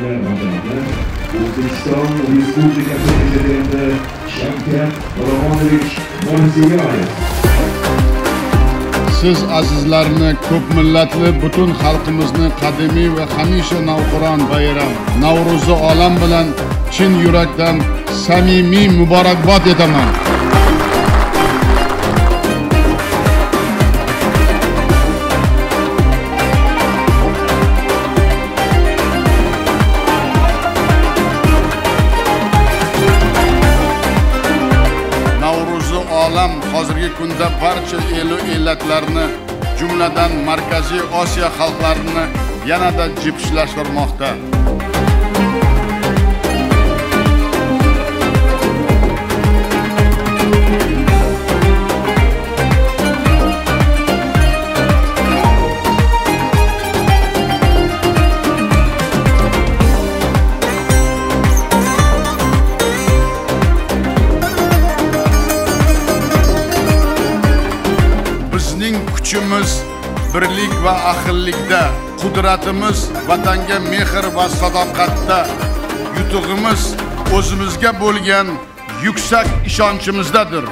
Marhamat. O'zbekiston Respublikasi Prezidenti Shavkat Miromonovich Mirziyoyev. Siz azizlarni, ko'p millatli butun xalqimizni qadimiy va hamisha navqiron bayram Navro'zi olam bilan chin yurakdan samimiy muborakbod etaman. Olam hozirgi kunda barcha elu ellatlarni, jumladan Markaziy Osiyo xalqlarini yanada jipslashtirmoqda. Bizning kuchimiz birlik va ahillikda, qudratimiz vatanga mehr va sadoqatda, yutug'imiz o'zimizga bo'lgan yuksak ishonchimizdadir.